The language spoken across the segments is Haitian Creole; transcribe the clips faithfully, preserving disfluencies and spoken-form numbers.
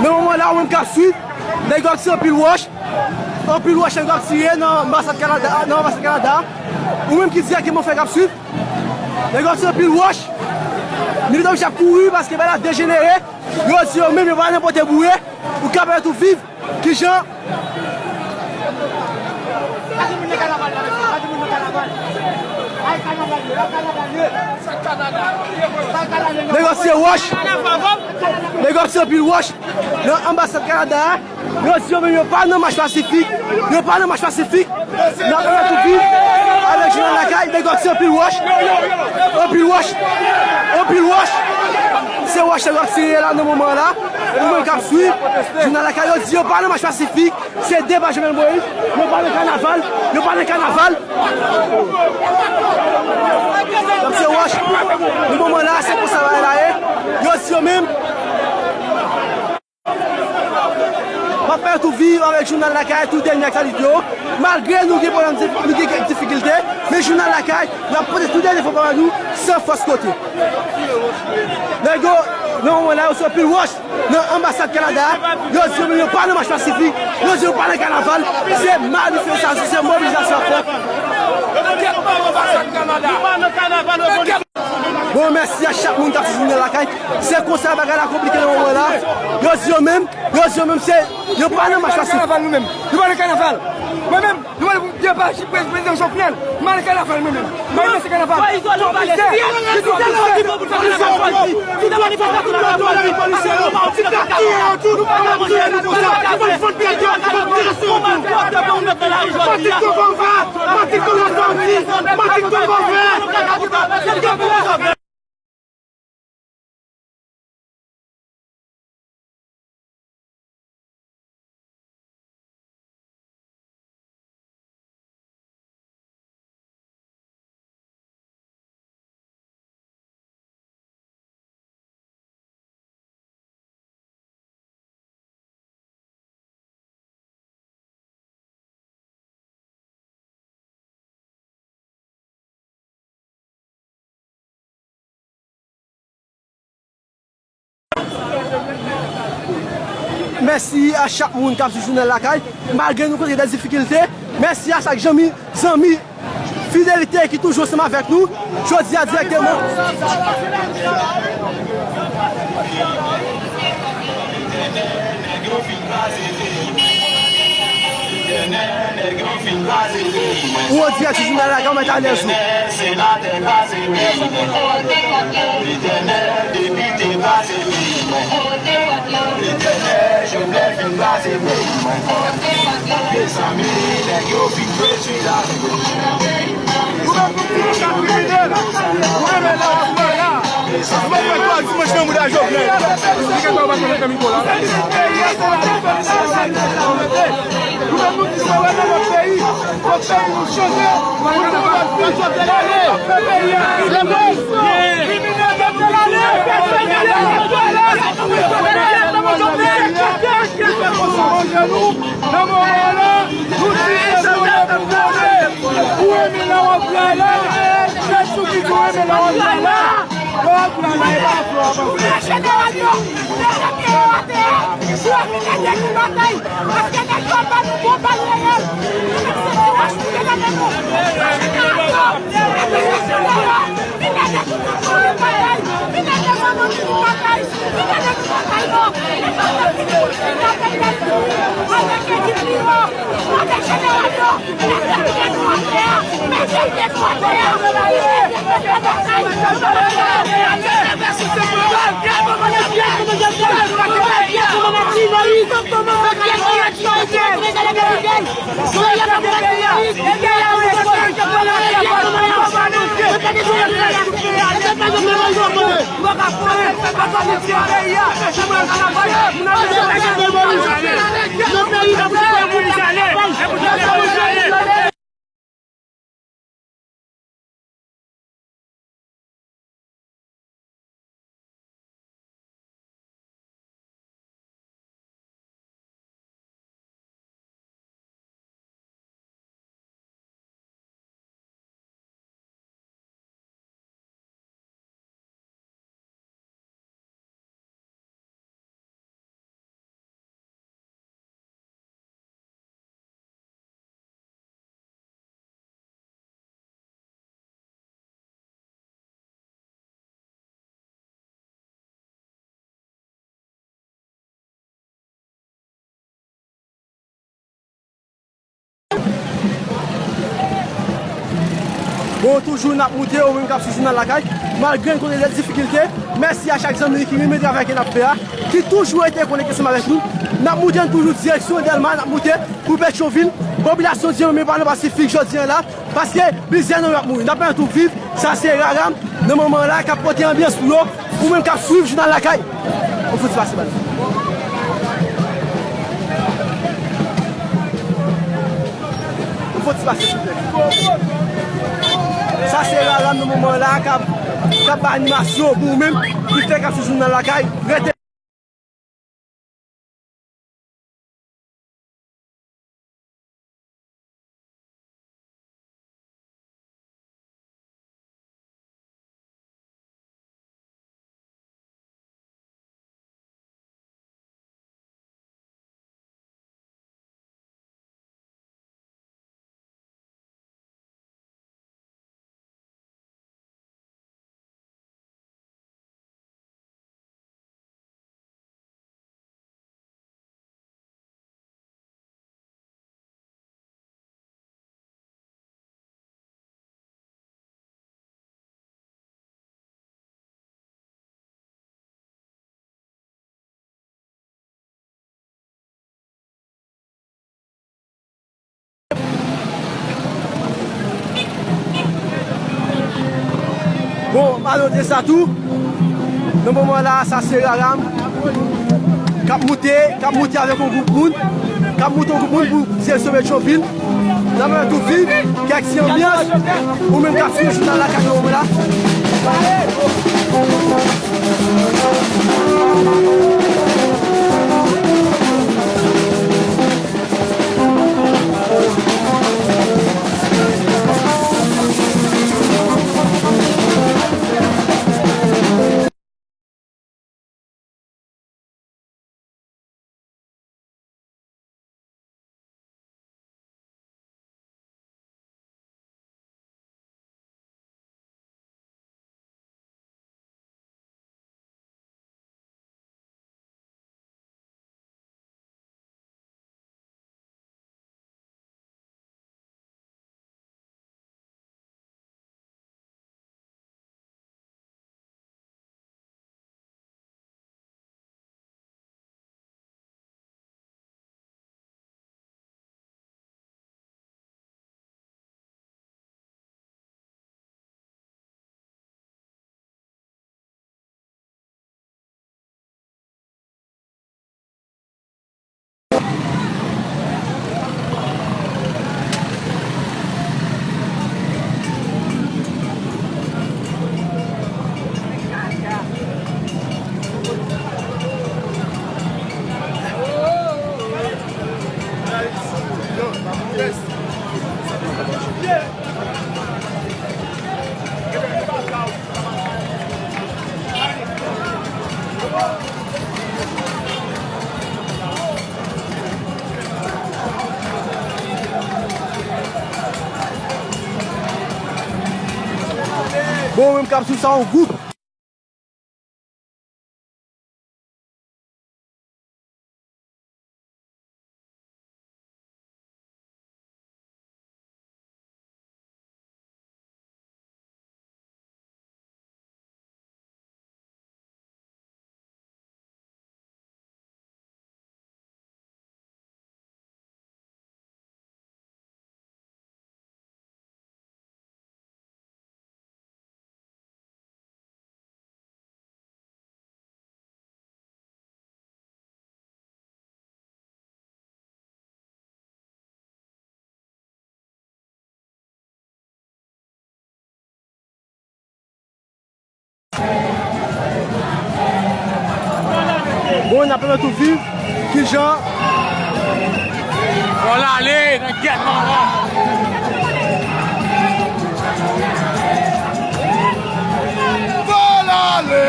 Nan moman la, ou menm k ap swiv, nèg yo ap tire anpil wòch. Anpil wòch nèg yo ap tire nan anbasad Kanada, nan anbasad Kanada. Ou menm ki dirèkteman fè k ap swiv, nèg yo ap tire anpil wòch. Militan yo ap kouri paske bagay la dejenere. Yo di yo menm yo pa nan pote boure. Ou ka pèmèt ou viv. Kijan? Nèg yo ap tire wòch. Nèg yo ap tire anpil wòch nan anbasad Kanada a. Yo di yo menm yo pa nan mach pasifik. Yo pa nan mach pasifik. N ap pèmèt ou viv avèk jounal lakay. Nèg yo ap tire anpil wòch. Anpil wòch. Anpil wòch. Se wòch nèg yo ap tire la nan moman la. Ou menm k ap swiv jounal lakay, yo di yo pa nan mach pasifik. Se deba Jovenel Moïse. Yo pa nan kanaval. Yo pa nan kanaval. Donk se wòch. Nan moman la, se konsa bagay la ye. Yo di yo menm. M ap pèmèt ou viv avèk jounal lakay, tout dènye aktyalite yo. Malgre nou gen pwoblèm, nou gen kèk difikilte, men jounal lakay, n ap pote tout dènye enfòmasyon ba nou san fòs kote. Nèg yo, nan moman la, yo sot pil wòch nan anbasad Kanada a. Yo di yo menm yo pa nan mach pasifik, yo di yo pa nan kanaval, se manifestasyon, se mobilizasyon ap fè. Bon, mèsi a chak moun k ap swiv jounal lakay. Se konsa bagay la konplike nan moman la. Yo di yo menm, yo di yo menm se, yo pa nan mach pasifik. Kanaval nou menm. Nou pa nan kanaval. Mwen menm, nou pa nan pou depa Prezidan Jovenel. M al kanaval mwen menm. M al danse kanaval. Mèsi a chak moun k ap swiv jounal lakay. Malgre nou kontre de difikilte, mèsi a chak zanmi, zanmi fidelite ki toujou ansanm avèk nou. Jodi a dirèkteman. Ou an dirèk sou jounal la, Granmèt Anèl Jou. Letènèl, Jovenel fin kraze peyi mwen. Mezanmi, nèg yo fin detwi lavi mwen. Ou menm nou ti bout kriminèl, ou renmen la, ou pa la. Ou pa fè twa dimanch nan mouda Jovenel. Ou pa fè twa dimanch nan mouda Jovenel. Ou menm nou di sa wè nan lòt peyi. Fòk peyi nou chanje. Fòk nou fè peyi a. Kriminèl, kriminèl, kriminèl. Nan moman la, nou di se pou yo pou konnen. Ou renmen la w ap pran la. Se sou ki di ou renmen la w ap pran la. Lè w ap pran la, e pa fè w ap pran. Jeneral yo, mete pye yo atè a. Pou yo vin ede nou batay. Paske nèg yo ban nou bon bal reyèl. Nou menm se ti wòch nou gen nan men nou. Jeneral yo, mete pye yo atè a. Vin ede nou tout moun batay. Vin ede manman nou batay. Vin ede nou batay non. E pa nan vin pou vin nan peyi Dayiti. Avèk ekip li yo. Avèk jeneral yo. Mete pye nou atè a. Mete pye nou atè a. Mete pye nou atè a. Bon, toujou n ap moute, ou menm k ap swiv Jounal Lakay, malgre n konnen de difikilte, mèsi a chak zanmi ki renmen travay ke n ap fè a, ki toujou rete konekte ansanm avèk nou. N ap moute, n toujou direksyon Dèlma, n ap moute pou Petyonvil. Popilasyon di yo, men pa nan Pasifik, jodi a la, paske plizyè nan yo ap mouri. N ap pèmèt ou viv, sa se Raram, nan moman la, k ap pote anbyans pou yo. Ou menm k ap swiv Jounal Lakay, ou fouti pase ba nou. Ou fouti pase, silvouplè. Sa se Raram nan moman la k ap, k ap bay animasyon pou ou menm ki fèk ap swiv Jounal Lakay. Rete. Bon, pa note sa tou. Nan moman la, sa se Raram k ap moute, k ap moute avèk yon gwoup moun, k ap moute yon gwoup moun pou direksyon Petyonvil. N ap fè tou viv kèk ti anbyans. Ou menm k ap swiv Jounal Lakay nan moman la. Bon, menm k ap swiv sa, yon gwoup. Bon, n ap pèmèt ou viv kijan. Fò l ale nan gèt manman. Fò l ale.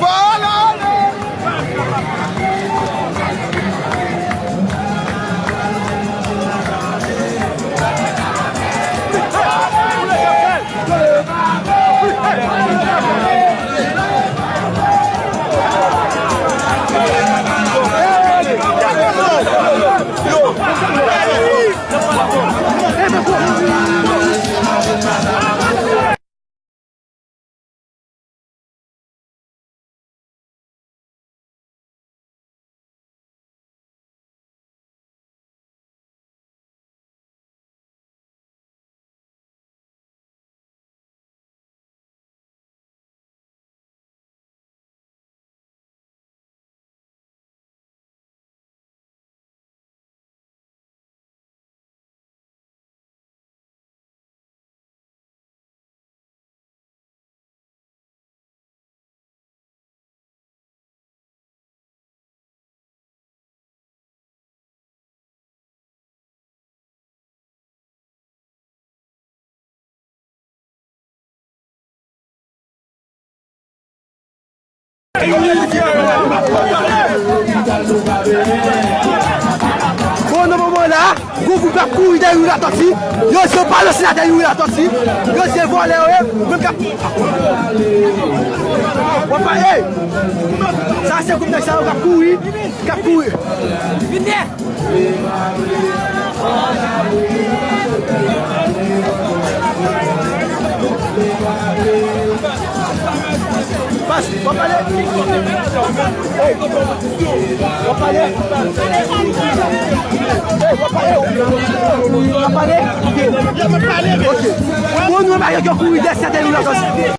Fò l ale. Bon, nan moman la, gwo gwoup k ap kouri dèyè Youri Latortue. Yo di yo pa nan senatè Youri Latortue. Yo di se vòlè yo ye. Menm k ap, w ap pa, ey! Sa se gwoup nèg sa yo k ap kouri. K ap kouri. Pas, w ap pale? Ey, w ap pale? Ey, w ap pale? W ap pale? Ok. Bon, nou, bagay yo kouri dèyè senatè Youri Latortue.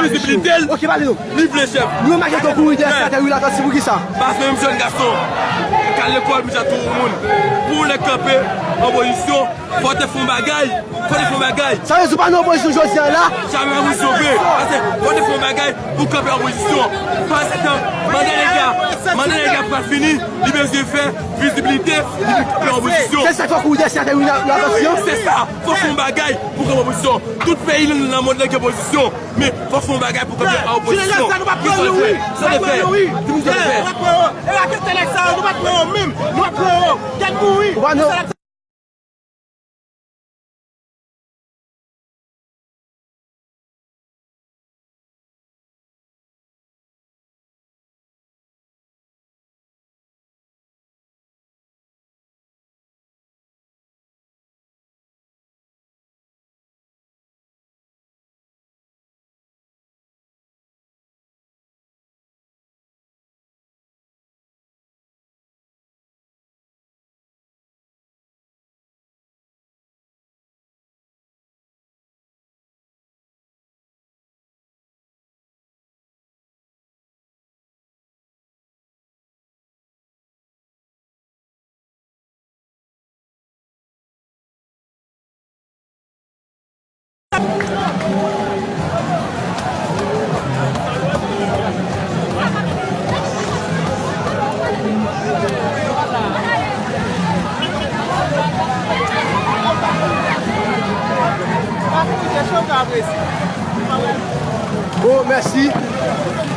Vizibilite l, li vle chèf. Nou remake ke w kouri dèyè senatè Youri Latortue, poukisa? Paske menm jèn gason k al lekòl, misye tou moun. Pou w lè kanpe an pozisyon, fò w te fè yon bagay. Fò w te fè yon bagay. Sa vle di w pa nan opozisyon jodi a la? Jamè opozisyon vre. Paske fò w te fè yon bagay pou kanpe opozisyon. Pandan se tan, manda nèg la, manda nèg la pral fini, li bezwen fè vizibilite, li vin kanpe opozisyon. Se sa k fè w kouri dèyè senatè Youri Latortue? Se sa, fò w fè yon bagay pou kanpe opozisyon. Tout peyi nan, nan mond lan gen opozisyon, men fò w fè yon bagay pou kanpe opozisyon. Kisa w fè? Kisa w fè? Di m sa w fè. E raketè nèg sa yo, nou pa t pran yo menm. Nou pa t pran yo. Kèt mouri. Bon, mèsi.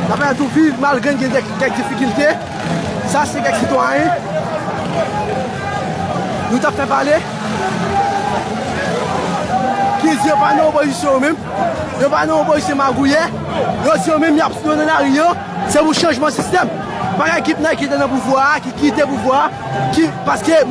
N ap fè tou viv malgre n gen kèk difikilte. Sa se kèk sitwayen nou t ap fè pale, ki di yo pa nan opozisyon yo menm, yo pa nan opozisyon magouyè, yo di yo menm y ap, yo nan lari yo, se pou chanjman sistèm. Pa gen ekip nan ki te nan pouvwa a, ki kite pouvwa a, ki, paske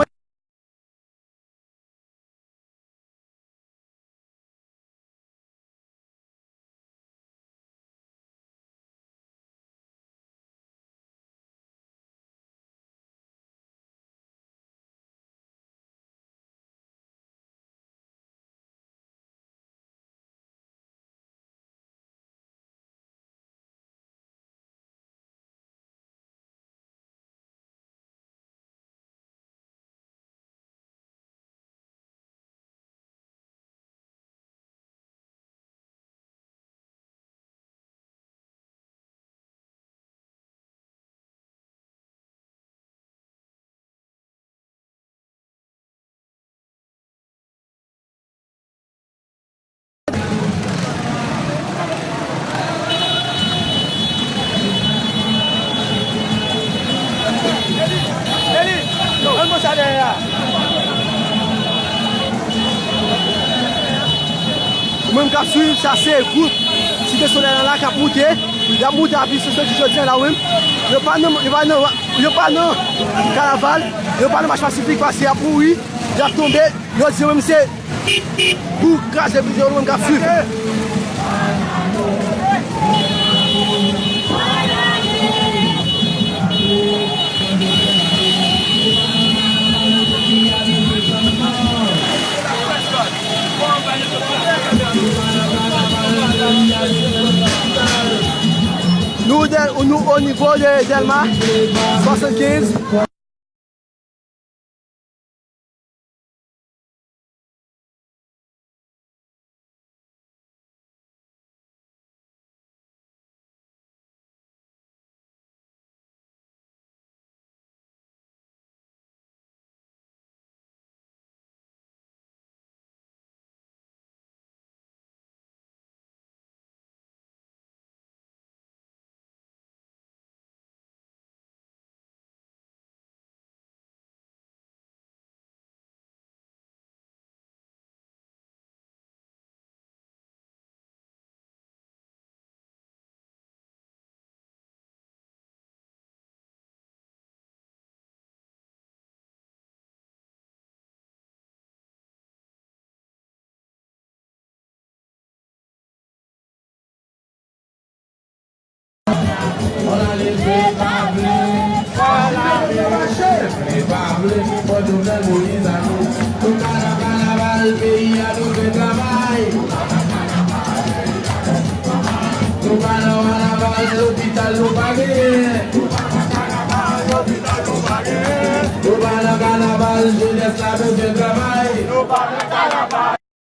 Ou menm k ap swiv, sa se gwoup Site Solèy la, la k ap moute. Y ap moute a pi sou jodi a la, wi. Yo pa nan, yo pa nan Yo pa nan kanaval, yo pa nan mach pasifik paske y ap mouri, y ap tonbe. Yo di yo menm se pou kraze brize yo, nou menm k ap swiv. Nou, nou o nivo de Dèlma swasannkenz. Nou pa nan kanaval, peyi a nou fè travay. Nou pa nan kanaval, lopital nou pa genyen. Nou pa nan kanaval, jenès la bezwen travay.